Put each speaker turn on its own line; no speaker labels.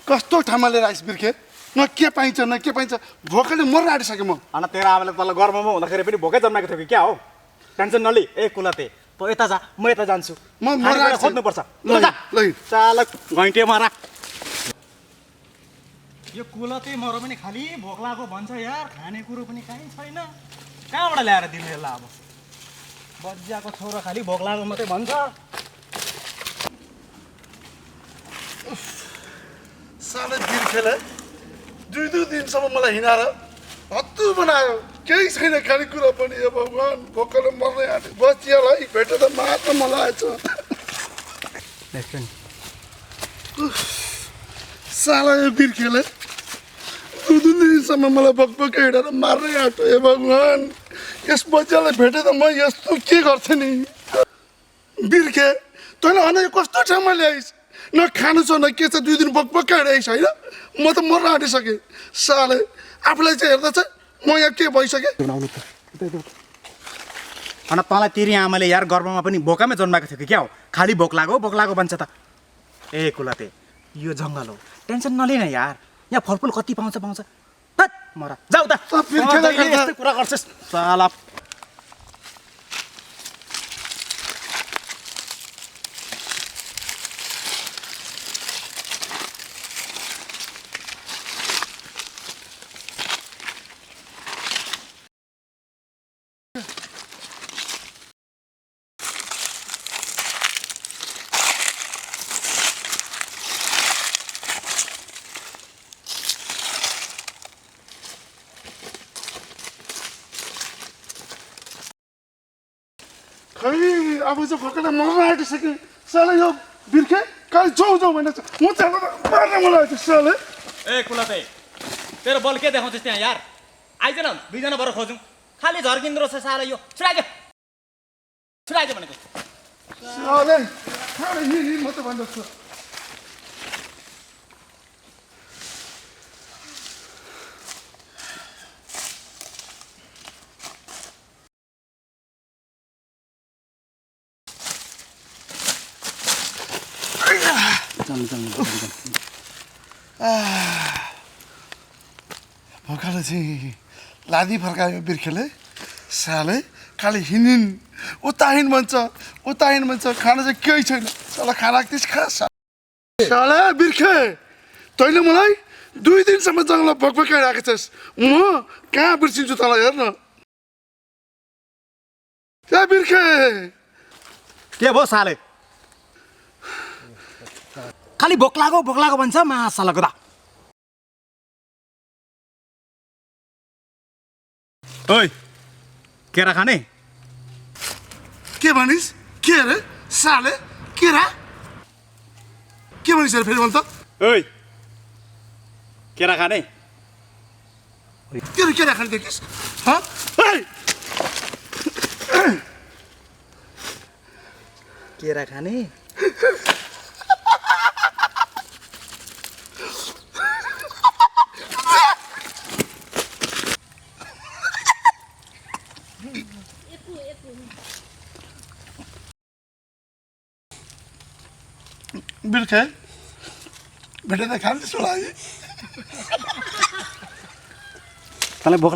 कस्तो ठाउँमा लिएर आइस बिर्खे न के पाइन्छ न के पाइन्छ भोकले मर्न आँटिसकेँ म
अनि तेरो आमाले तल गर्ममा हुँदाखेरि पनि भोकै जन्माएको थियो कि क्या हो टेन्सन नलि ए कुलते त यता जा म यता जान्छु
म मर्न
खोज्नुपर्छ
ल
चालक घैँटे मारा यो कुलते मरो पनि खालि भोक लागेको भन्छ यार खाने कुरो पनि काहीँ छैन कहाँबाट ल्याएर दिनु यसलाई अब बज्जाको छोरो खालि भोक लागेको मात्रै भन्छ
साले बिर्खेले दुई दिनसम्म मलाई हिँडाएर हत्तु बनायो केही छैन खानेकुरा पनि ए भगवान् भोकले मर्नै आँटे बचियालाई भेटेर मात्र मलाई आएछ साला यो बिर्खेले दुई दिनसम्म मलाई बकबकै हिँडेर मार्नै आँट्यो ए भगवान् यस बचियालाई भेटेर म यस्तो के गर्छु नि बिर्खे तैँले होइन यो कस्तो ठाउँमा ल्याइस् न खानु छ न के छ 2 दिन बकबक्कै हिँडाइस् होइन म त मर्न आँटिसकेँ साले आफूलाई चाहिँ हेर्दा चाहिँ म यहाँ के भइसकेँ
अनि तँलाई तेरी आमाले यार गर्भमा पनि बोकामै जन्माएको थियो कि क्या हो खालि भोक लाग्यो भन्छ त ए कुलते यो जङ्गल हो टेन्सन नलिन यार यहाँ फलफुल कति पाउँछ हट मरा जाऊ त यस्तै कुरा गर्छस् साला
खै अब चाहिँ भोकले मर्न आँटिसकेँ साले यो बिर्खे कहीँ जाउँ भनेर म चाहिँ मार्न मलाई आएको साले
ए कुलते तेरो बल के देखाउँछस् त्यहाँ यार आइज न दुईजना भएर खोजौँ खालि झर्किँदो रहेछ साला यो छुराइज भनेको
साले खाडे हिँड म त भन्दछु भोकाले चाहिँ लादी फर्कायो बिर्खेले साले खालि हिँडिन् उता हिँड भन्छ खाना चाहिँ केही छैन साला खाना त्यस खा साला बिर्खे तैँले मलाई 2 दिनसम्म जङ्गलमा भकभकाइरहेको छस् म कहाँ बिर्सिन्छु तँलाई हेर्न ए बिर्खे
के भयो साले खालि भोक लाग्यो भन्छ मासालाको दा ओइ केरा खाने
के भनिस् के अरे साले केरा के भनिस् अरे फेरि भन् त
ओइ केरा खाने
केरा खाने देखिस्
केरा खाने
बिर्खे भेटेर खाने छोरा
तँलाई भोक